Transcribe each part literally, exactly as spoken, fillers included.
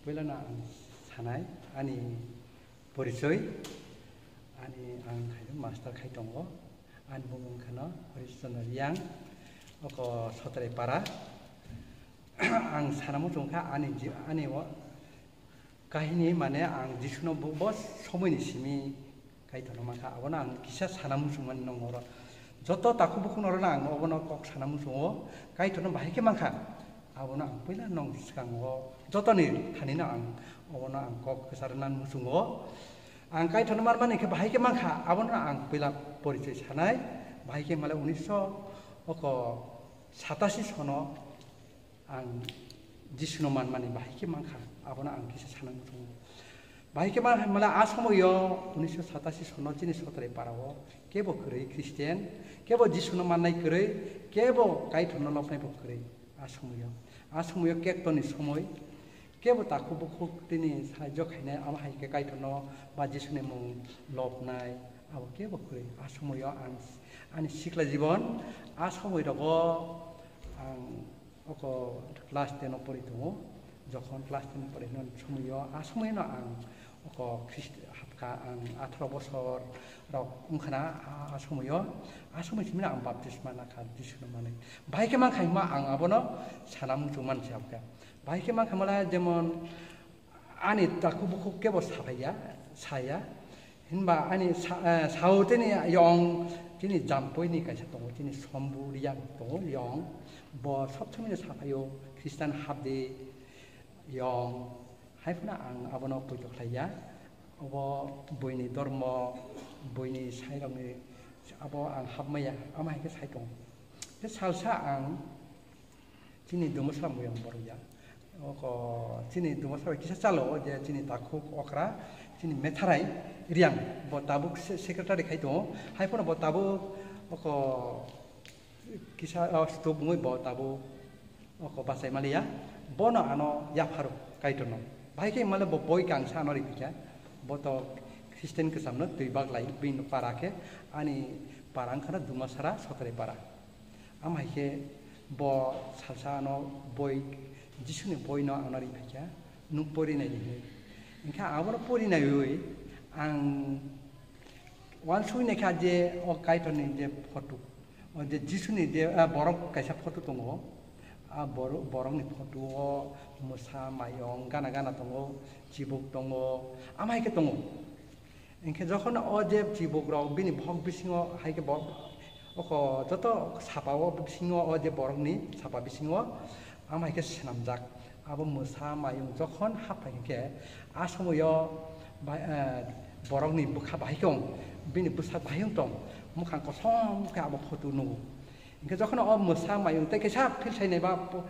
Puilano ang sanai, ani porichoi, ani ang khaino master khai tongo, ani bumung kheno Harish Chandra Reang, oko Sotrai para. Ang sana muchung kha ani ji-, ani o kahini mane ang Jisuno bo, bo somoini simi Kaitorno mankha, abono ang kisa sana muchungmani nong oro. Joto takhuk bukhuk norokno ang obono kok sana muchungo, Kaitorno bahai khe mankha, abono ang puila nong swkango jotoni thanino ang obono ang kok kwcharna muchungo. Ang Kaitorno manmani khe bahai khe mankha, abono ang puila porichoi sanai, bahai khe male unisho oko satasi sono ang Jisuno manmani bahai khe mankha, abono ang kisa sana muchungo. Bahai khe mankha hinmale a somoio unisho satasi sono chini Sotrai parao kebo kwrwi Christian, kebo Jisuno mannai kwrwi, kebo Kaitorno lobnai bo kwrwi a somoio. A somoio kektoni somoi, kebo takhuk bukhuk tini sahajyo khainai, amo hai khe Kaitorno ba Jisuni mung lobnai, abo kebo kwrwi. A somoio ang ani sikla jibon, a somoi rogo ang oko class ten o pori tongo. Jokhon class ten pori hwnba somoio, a somoino ang oko Christ hapkha, ang atharo bosor rok wngkhana, a, a somoio, a somoi simino ang baptisma nakha Jisuno manwi. Bahai khe mankha hima ang abono sana muchung mansi hapkha. Bahai khe mankha mala jemon ani takhuk bukhuk kebo saphaiya, saya. Hinba ani sa-, eh, sao tini yong, tini Jampuini kaisa tongo, tini Sombu Reang tongo yong. Bo sob somoi saphaio, Christian hapdi yong. Hai phano ang abono poito khlaiya. Obo buini dormo, buini sairokni abo ang hapmaya, ama hai khe sai tongo. Khe salsa ang Chini Dumasra muyang borok ya. Oko chini Dumasra bai kisa chalo o je chini takhuk okra, chini Metharai Reang, bo tabuk se-, secretary khai tongo. Hai phano bo tabuk oko kisa, o, stop wngwi bo tabuk oko bachai maliya. Bono ano yapharo Kaitorno. Bahai khe male bo boi kangsa ano rikha. Bo to Christian kwchamno twi baglai bini para khe ani para wngkhana Dumasra Sotrai para. Am hai khe bo salsa ano boi, Jisuni boino ano ri phaikha, "Nwng pori nai di," hinwi. Hinkhe ang abono pori naiwi ang uansukwi naikha je o Kaitorni je photo, o je Jisuni je, ah, borok kaisa photo tongo, ah, boro-, borokni photo o mwsa, mayung, gana gana tongo, chibuk tongo, am hai khe tongo. Hinkhe jokhon o je chibukrok bini bokhok bisingo hai khe bo, oko joto sapa o bisingo o je borokni sapa bisingo am hai khe swnamjak. Abo mwsa mayung jokhon hap phai hinkhe a somoio bai, eh, borokni bwkha bahai khe wng, bini bwsak bahai wng tong, mwkhang kosom khe abo photo nugo. Hinkhe jokhon o mwsa mayung tei kaisa philsai nai ba po-,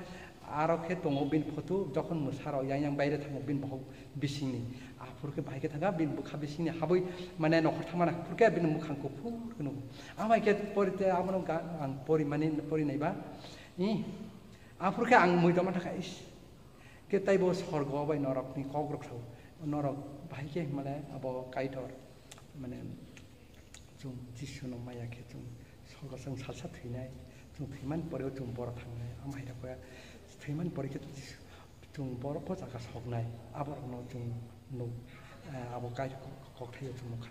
aro khe tongo bini photo, jokhon mwsa rok yang yang baire thango bini bokhok bisingni. Aphuru khe bahai khe thangkha bini bwkha bisingni habwi mane nokhor thangmani aphuru khe bini mwkhang kuphur khe nugo. Amai khe pori tei abono ga-, ang pori mani pori nai ba. Ih, aphuru khe ang muido ma thangkha, is. Khe taibo sorgo bai norokni kok rok sao. Norok bahai khe mane abo Kaitor mane Chwng Jisuno maya khe chwng sorgo chwng salsa thwinai. Chwng thwimani pore o chwng boro thangnai. Ama hai khe thwimani pore khe Jisu chwng boro o jaga soknai. Aborokno chwng nuk, eh, abo kai kok-, kokthaio chwng nukha.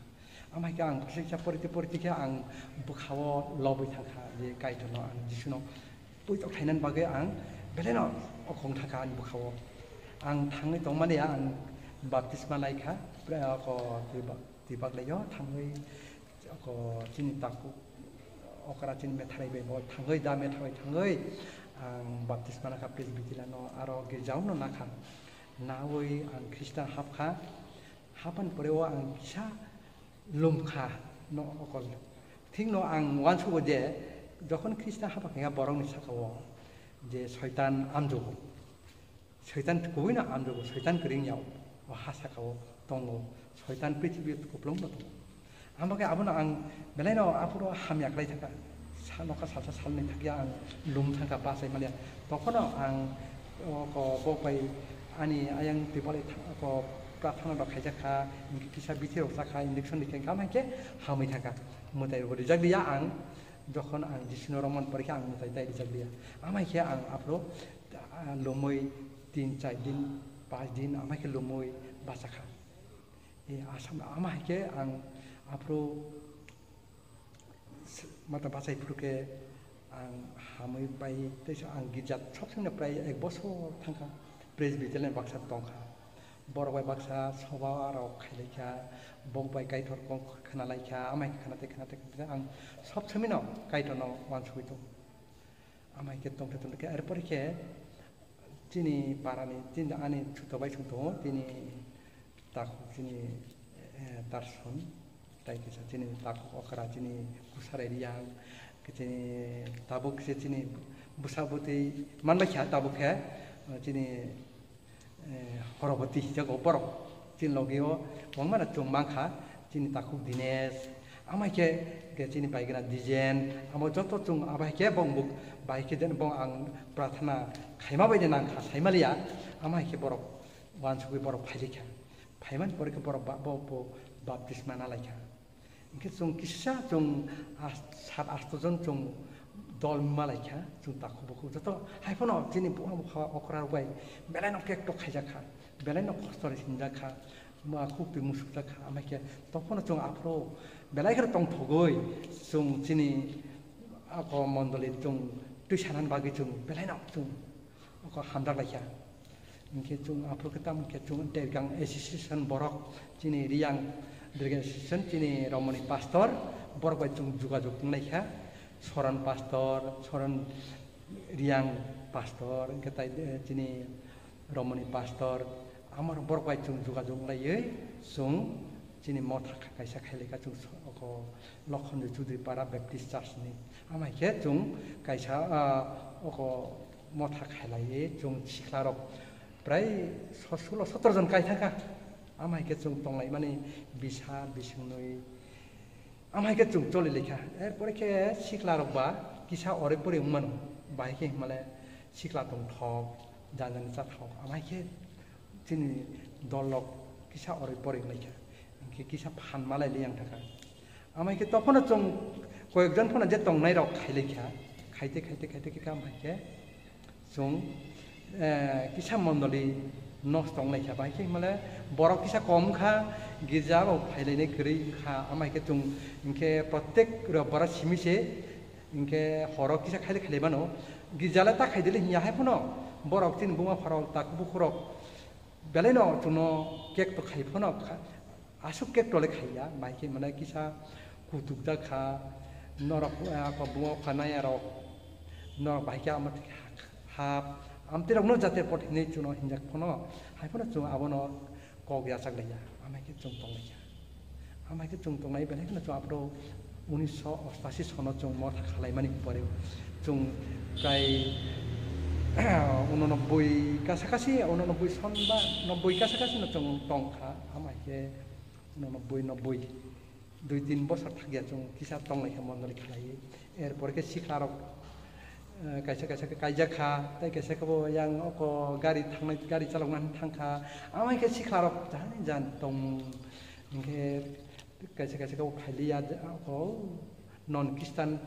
Ama hai khe ang bwswk kisa porite porite khe ang bwkhao lobwi thangkha je Kaitorno ang Jisuno poito khlainani bagwi ang belaino okong thangkha ani bwkhao. Ang thangwi tongmani ang baptisma laikha, pre-, oko twi ba-, twi baglaio thangwi oko chini takhuk okra chini Metharai bai bo thangwi da Metharai bai thangwi ang baptisma nakha Presbyteriano aro girjao no nakha. Nawi ang Khristan hapkha, hapani pore o ang kisa lumkha no okol. Thikno ang uansugo je jokhon Khristan hapha kha borokni sakao je Soitan amjogo. Soitan kubuino amjogo, Soitan kwrwngya o ha sakao tongo, Soitan prithibi kuplungno tongo. Amo khe abono ang belaino aphuru hamya khlai thangkha, sa nokha salsa salni thakya ang lum thangkha bachai manya. Tokhono ang o ko bok bai ani ayang tiboli tha-, ko prarthana rok khaijak kha, hinkhe kisa bithi rok chakha, injection rikha, hinkhe amo hai khe hamwi thangkha. Mwtai rok rijak liya ang, jokhon ang Jisuno romani pore khe ang mwtai tai rijak liya. Amo hai khe ang aphuru, ah, lumwi tin char din Pas din ama khe lumui bachakha. E, asam ama hai khe ang aphuru s-, mata bachai phuru khe ang hamui pai, teisa ang girja sob samno prai ek bosor thangkha, Presbyterian baksa tongkha. Borok bai baksa soba rok khailaikha, bok bai Kaitor kok khnalaikha, ama hai khe khna tei khna tei khna tei ang sob samino Kaitorno uansugui tongo. Ama hai khe tongthai tongthai khe, er pore khe chini parani, chini ani chuto bai chwng tongo, chini takhuk chini, eh, Tarson, tai kisa chini takhuk okra, chini Kusarai Riyang, chini tabuk se chini bwsa bwtwi manbai kha tabuk khe, chini eh, Horoboti hijago borok. Chini logi o kwbangma no chwng mankha, chini takhuk Dinesh, ama hai khe, khe chini paigwna Dijen, amo joto chwng abo hai khe bong buk bai khe den bong ang prathana khaima bai de nangkha, saimaliya, ama hai khe borok uansugui borok phailikha. Phaimani pore khe borok ba-, bo, bo baptisma nalaikha. Hingke chwng kisa chwng as-, sat asto jon chwng dol malaikha, chwng takhuk bukhuk joto hai phano chini buma bupha okra rok bai belai no kekto khaijak kha, belai no kosto ri sinjak kha, ma khuk twi musuk jak kha, ama khe tong phano chwng aphuru belai kheno tongthogwi chwng chini ako mondoli chwng twi sanani bagwi chwng belai no chwng oko hamjak laikha. Hingke chwng aphuru khe tamo khe chwng Dergang Association borok chini Riyang Dergang Association chini Romoni pastor borok bai chwng jogajog wnglaikha. Soron pastor, Soron Riyang pastor, hingke tai, eh, chini Romoni pastor, amar borok bai chwng jogajog wnglaiyoi chwng chini motha kaisa khailai kha chwng so-, oko Lokhonjoi Chudri Para Baptist Church ni. Ama hai khe chwng kaisa, ah, oko motha khailaiwi chwng sikla rok prai so-, sulo sotor jon kai thangkha. Ama hai khe chwng tonglaimani bisa bisingni. Ama hai khe chwng choli laikha. Er pore khe sikla rok ba kisa ori pori wng mano. Bahai khe hinmale sikla tongthok, janjani chathok. Ama hai khe chini dol rok kisa oroi poroi wnglaikha, hingke kisa phan malai liyang thangkha. Ama hingke tokhono chwng koyekjon phano je tongnai rok khailaikha, khaite, khaite, khaite khe kam hai khe chwng, eh, kisa mondoli nosto wnglaikha, bahai khe hinmale borok kisa kom wngkha, girja o phailainai kwrwi wngkha, ama hingke chwng hingke protek robbara simi se hingke horo kisa khaile khaile mano, girja le ta khaidele hinya hai phano borok chini buma pharok takhuk bukhurok. Belai no chwngno kekto khai phano kha-, aswk kekto le khaiya, bai khe mane kisa kutuk jak kha, norok, eh, ako buma kha naya rok, norok bai khe amo thik hap, amtwi rokno jate pot hinwi chwngno hinjak phano, hai phano chwng abono kok yachak laiya, amai khe chwng tong laikha. Amai khe chwng tongnai belai kheno chwng aphuru unisho ostashi sono chwng motha khalaimani pore chwng prai unonobboi kasa kasi, unonobboi son ba nobboi kasa kasi no chwng tongkha. Amai khe unonobboi, nobboi, dui tin bosor thakya chwng kisa tonglaikha mondoli khalaiwi. Er pore khe sikla rok, eh, kaisa kaisa khe kaijak kha, tei kaisa khe bo yang oko gari thangnai, gari chalokna hinwi thangkha. Amai khe sikla rok jani jan tong, hingkhe kaisa kaisa khe bo phailiya, oko non Christian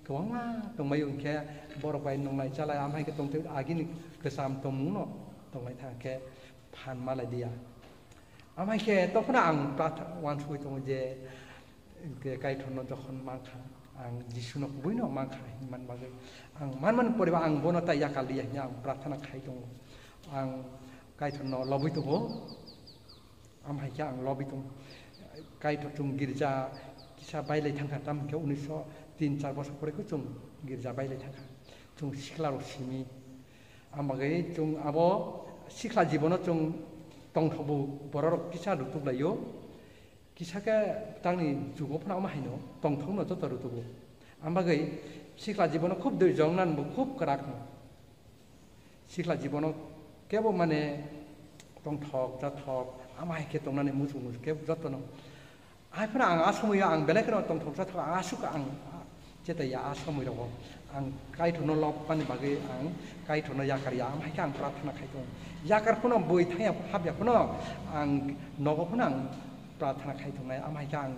kwbangma tongbaio, hingkhe borok bai nonglai chalai amai khe tongtwi agini kwcham tongmungno tonglai thangkhe phan malai diya. Amai khe tokhono ang pratha-, uansugui tongo je, hingke Kaitorno jokhon mankha, ang Jisuno kubuino mankha hinmani bagwi ang manmani poriba ang bono tai yakal liya hinwi ang prathana khai tongo. Ang Kaitorno lobwi tongo, amhai khe ang lobwi tongo. Kaitor chwng girja kisa bailai thangkha, tamo hingke unisho tin char bosor pore khe chwng girja bailai thangkha, chwng sikla rok simi. Ang bagwi chwng abo sikla jibono chwng tongthokbo bororok kisa rutuk laio. Kisa khe tangni jugo phano omo haino tongthokno joto rutugo. Ang bagwi sikla jibono khub dui jong nan bo khub kwrak no. Sikla jibono kebo mane tongthok jathok ama hai khe tongnani muchung muchung kebo jotono. Hai phano ang a somoio ang belai kheno tongthok jathok ang aswk ang chetai ya a somoi rogo. Ang Kaitorno lobmani bagwi ang Kaitorno yakar ya, ama hai khe ang prathana khai tongo. Yakar phano bui thang ya, hap ya phano ang nogo phano ang prathana khai tongnai, ama hai khe ang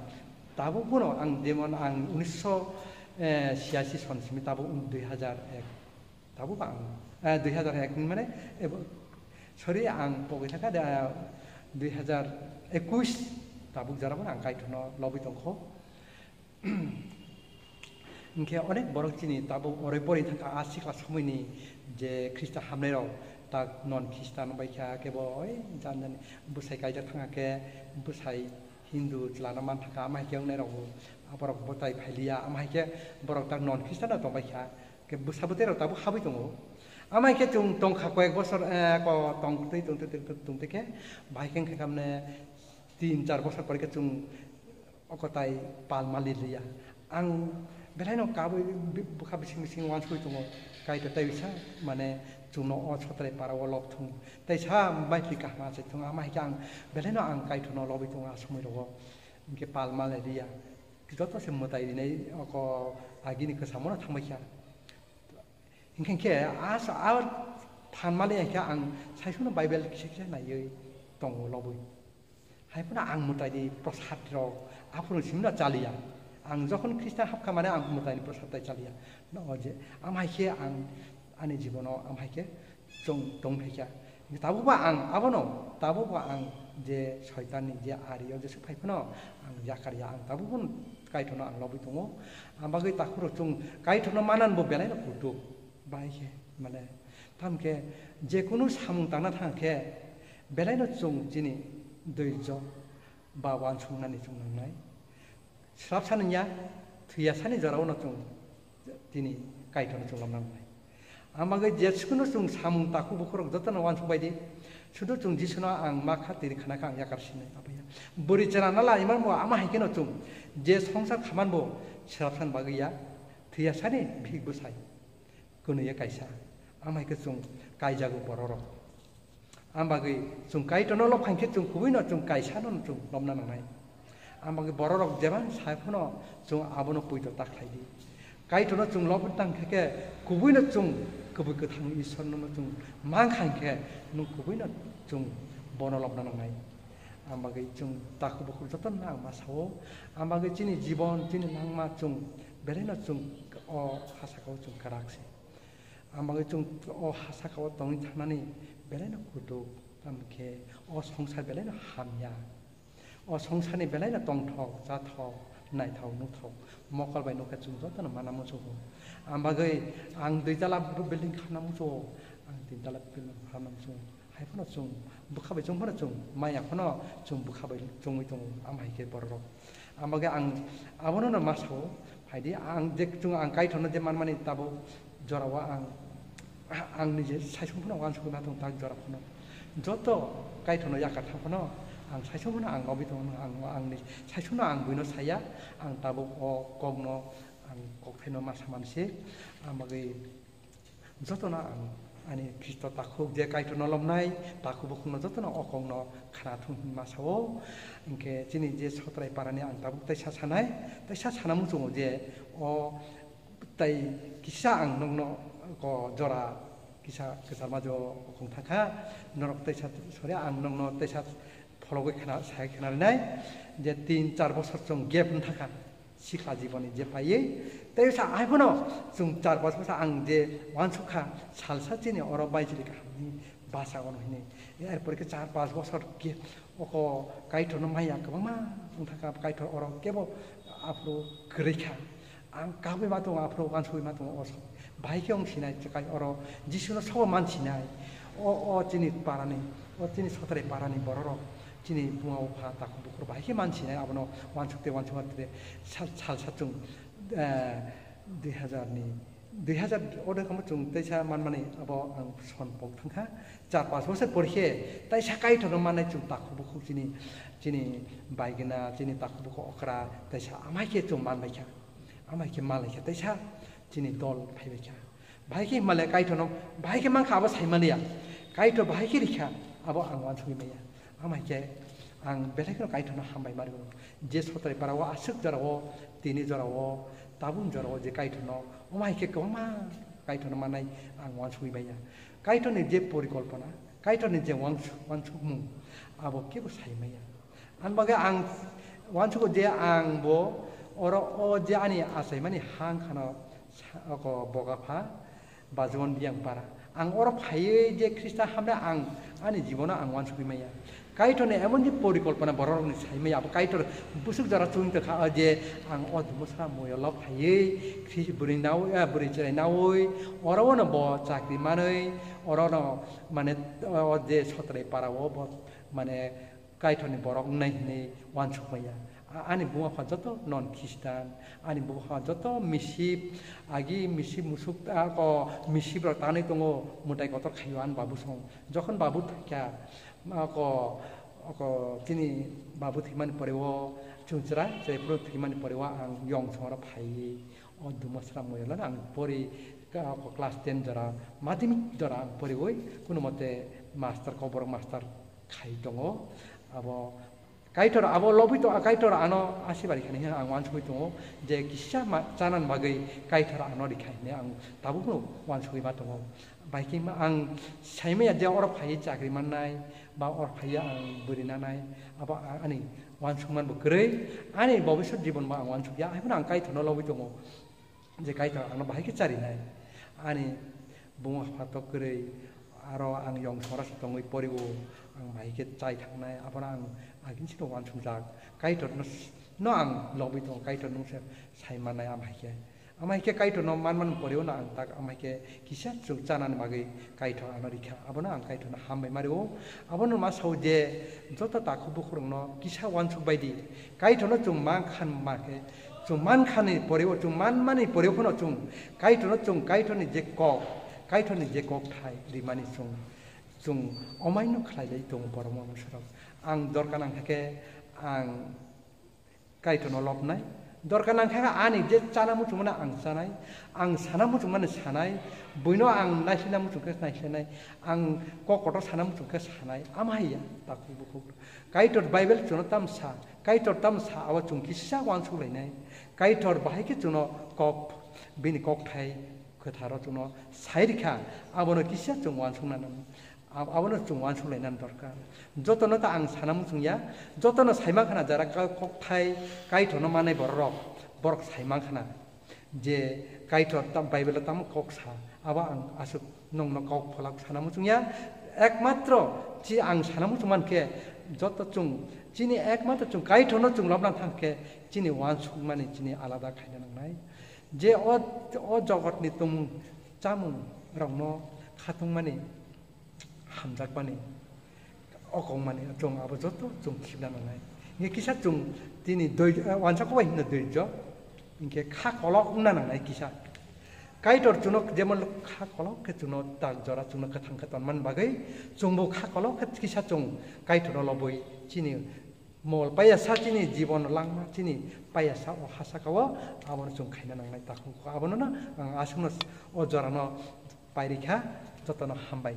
tabuk phano ang jemon ang unisho, eh, siyashi son simi tabuk dui hajar ek, tabuk ang, eh, dui hajar ek mane, eh, Sorry, ang pogwi thangkha de, ah, dui hazar ekush tabuk jorabo ang Kaitorno lobwi tongkho. Hinkhe onek borok chini tabuk oroi poroi thangkha, a sikla somoini je Khrista hamnairok tak non Khristan bai kha, kebo oi jan jani bwsai kaijak thangkha khe bwsai Hindu chwlano man thangkha, ama hai khe wngnairokbo aborok bwtai phailiya, ama hai khe borok tak non Khristanno tongbai kha, khe bwsa bwtairok tabuk habwi tongo. Ama hai khe chwng tongkha koyek bosor, eh, ko tongtwi, tongtwi, tongtwi, tongtwi khe bahai khe wngkha khe mane tin char bosor pore khe chwng o kotai pal mali liya. Ang belaino kabui bi-, bwkha bising bising uansugui tongo, Kaitor tei bisa mane chwngno o sotrai para o lobthung. Tei sa maitri kaham achai thung, ama hai khe ang belaino ang Kaitorno lobwi tongo a somoi rogo. Hinkhe pal mali liya. Joto se mwtai rinai oko agini kwchamo no thangbai kha. Hinkhe khe a sa-, a phan mali hai khe ang saisono Bible kisa kisa naiwi tongo lobwi. Hai phano ang mwtaini prosad rok aphuru simno chaliya. Ang jokhon Khristan hapkha mane ang mwtaini prosad tai chaliya. No, o je, am hai khe ang ani jibono am hai khe chwng tong phaikha. Tabukba ang abono, tabukba ang je Soitanni je ari o jesuk phai phano ang yakarya, ang tabukbo Kaitorno ang lobwi tongo. Ang bagwi takhuro chwng Kaitorno mananbo belaino kutuk. Bahai khe, mane, tamo khe je kunu samung tangna thang khe, belaino chwng chini doijo ba uansuknani chwng nangnai. Swrapsani ya, thwiyasani jorao no chwng tini Kaitorno chwng lobna nangnai. Ang bagwi je chwngno chwng samung takhuk bukhurok jotono uansuk bai di, sudu chwng Jisuno ang ma kha tini khana kha ang yakar sinai, abo ya. Bwrwi chwra na lai manbo ama hai kheno chwng je songsar khamanbo swrapsani bagwi ya, thwiyasani bihik bwsai. Kwnwi ya kaisa, ama hai khe chwng kaijago bororok. Ang bagwi chwng Kaitorno lob khain khe chwng kubuino chwng kaisano chwng lobna nangnai. Ang bagwi bororok jebang sai phano chwng abono poito ta khlai di. Kaitorno chwng lob tang khe khe kubuino chwng kubui kwthang Isorno chwng mang khain khe nwng kubuino chwng bono lobna nangnai. Ang bagwi chwng takhuk bukhuk jotono ang ma sao. Ang bagwi chini jibon, chini langma chwng belaino chwng o ha sakao chwng kwrak se. Ang bagwi chwng o ha sakao tongwi thangnani belaino kutuk, tamo khe o songsar belaino hamya. O songsarni belaino tongthok, chathok, naithok, nuthok, mokol bai nokha chwng jotono mana muchungo. Ang bagwi ang dui tala building khana muchungo, ang tin tala building khana muchungo. Hai phano chwng bwkha bai chwng phano chwng maya phano chwng bwkha bai chwngwi tongo, am hai khe bororok. Ang bagwi ang abono no ma sao, phaidi ang je chwng ang Kaitorno je manmani tabuk jorao ang, ang nije saichung phano uansukna tong tak jora phano. Joto Kaitorno yakar thang phano ang saichung phano ang lobwi tongo, ang, ang ni saichungno ang buino saya, ang tabuk o kokno ang kokthaino ma saman se, ang bagwi Jotono ang ani Khristo takhuk je Kaitorno lobnai, takhuk bukhukno jotono o kokno khna thung hwnma sao. Hinkhe chini je Sotrai parani ang tabuk teisa sanai, teisa sana muchungo je o tai kisa ang nokno ko jora kisa kwcharma jo kokong thangkha, norok teisa sori ang nokno teisa phologwi khna sai khna rinai je tin char bosor chwng gap wng thangkha. Sikla jiboni je phaiwi, tei sa hai phano chwng char pas bosor ang je uansukha, salsa chini oro baijili kahamni basa ono hini. Erpore khe char pas bosor khe oko Kaitorno maya kwbangma wngthangkha, Kaitor oro kebo aphuru kwrwi kha. Ang kabwi ma tongo, aphuru uansugwi ma tongo o Bahai khe wng sinai, chwkai oro Jisuno sabo man sinai. O, o chini parani, o chini Sotrai parani bororok, chini buma bupha, takhuk bukhuk bahai khe man sinai, abono uansuk tei uansuk tei sal, salsa chwng, eh, dui hazar ni, dui hazar order kamo chwng teisa manmani abo ang son pok thangkha. Char pas bosor pore khe teisa Kaitorno mannai chwng takhuk bukhuk chini, chini baigwna, chini takhuk bukhuk okra teisa amai khe chwng manbaikha. Amai khe malaikha teisa chini dol phaibaikha. Bahai khe himale Kaitorno, bahai khe mankha abo saimaliya. Kaitor bahai khe rikha, abo ang uansugwi maya. Amai khe ang belai kheno Kaitorno hambai mari. Je Sotrai parao aswk jorao, tini jorao, tabuk jorao je Kaitorno, omo hai khe kwbangma Kaitorno manai ang uansugwi maya. Kaitorni je porikolpona, Kaitorni je uansu-, uansukmung, abo kebo saimaya. Ani bagwi ang uansugo je ang bo oro o je ani achaimani ha wngkhano sa-, oko Bogapha, Bajuan Biyang para. Ang oro phaiwi je Khrista hamle ang ani jibono ang uansugwi maya. Kaitorni emon je porikolpona bororokni saimaya, abo Kaitor bwswk jora chwng tongkha, o je ang o Dumosa moyolo phaiwi Khris-, bwrwi nawi, ah, bwrwi chwrai nawi, oro ono bo chakri manwi, oro ono mane, o je Sotrai parao bo mane Kaitorni borok wngnai hwnwi uansukmaya. A-, ani buma pha joto non Khristan, ani buma pha joto misip, agi misip musuk, a, ko misip rok tanwi tongo, mwtai kotor khaio ani babu song. Jokhon babu thwikha, a, ko, ko chini babu thwimani pore o chwng chwrai, chwrai phuru thwimani pore o ang yong songro phaiwi o Dumosa moyolo ang pori, ka, ko class ten jora, madhyamik jora ang poriwi kunumote master, kokborok master khai tongo. Abo Kaitor abo lobwi tongo, Kaitor ano asibari khani hwnwi ang uansugwi tongo je kisa ma-, chanani bagwi Kaitor ano rikha hwnwi ang tabukno uansugwi ma tongo. Bahai khe ma ang saimaya je oro phaiwi chakri mannai ba oro phaiwi ang bwrwi nanai, abo a-, ani uansukmanbo kwrwi, ani bobisot jibonbo ang uansukya, haiphano ang Kaitorno lobwi tongo. Je Kaitor ano bahai khe charinai. Ani buma pha tok kwrwi, aro ang yong sora se tongwi poriwo, ang bahai khe chai thangnai, abono ang agin sino uansukjak. Kaitor no s-, no ang lobwi tongo, Kaitor nung se sai mannai, am hai khe. Am hai khe Kaitor no man man poriwo no ang tak, am hai khe kisa chwng chanani bagwi Kaitor ano rikha, abono ang Kaitorno hambai ma rio. Abono ma sao je joto takhuk bukhuk rokno kisa uansuk bai di. Kaitorno chwng man khan ma khe, chwng man khani poreo, chwng man mani poreo phano chwng Kaitorno chwng Kaitorni je kok, Kaitorni je kok thai rimani chwng, chwng omaino khlai lai tongo borok mangsa rok. Ang dorkar nang kha khe ang Kaitorno lobnai. Dorkar nang kha ani je chana muchungmani ang chanai, ang sana muchungmani sanai, buino ang naislina muchung khe naislinai, ang kok kotor sana muchung khe sanai, ama hai ya, takhuk bukhuk. Kaitor Bible chwngno tam sa, Kaitor tam sa, abo chwng kisa uansuk lainai. Kaitor bahai khe chwngno kok, bini kokthai kwtharo chwngno sai rikha, abono kisa chwng uansuk nanai. Ab-, abono chwng uansuk lainani dorkar. Jotono ta ang sana muchung ya, jotono saima khana jara ka-, kokthai Kaitorno manai bororok, borok saima khana je Kaitor tam Bible-o tamo kok sa, abo ang aswk nongno kok pholak sana muchung ya. Ekmatro chi ang sana muchung man khe joto chwng chini ekmatro chwng Kaitorno chwng lobna thang khe chini uansukmani chini alada khaina nangnai. Je o, o jogotni tumung chamung rokno khatungmani hamjakmani, okongmani chwng abo joto chwng khibna nangnai. Hinkhe kisa chwng tini doi-, uansukma bai hino doijo, hinkhe kha kolok wngna nangnai kisa. Kaitor chwngno jemon kha kolok khe chwngno tak jora chwngno kwthang khe tonmani bagwi chwngbo kha kolok khe kisa chwng Kaitorno lobwi chini mol paiya sa chini jibon langma chini paiya sa o ha saka o abono chwng khaina nangnai takhuk abono no ang aswkno o jorano pairikha jotono hambai.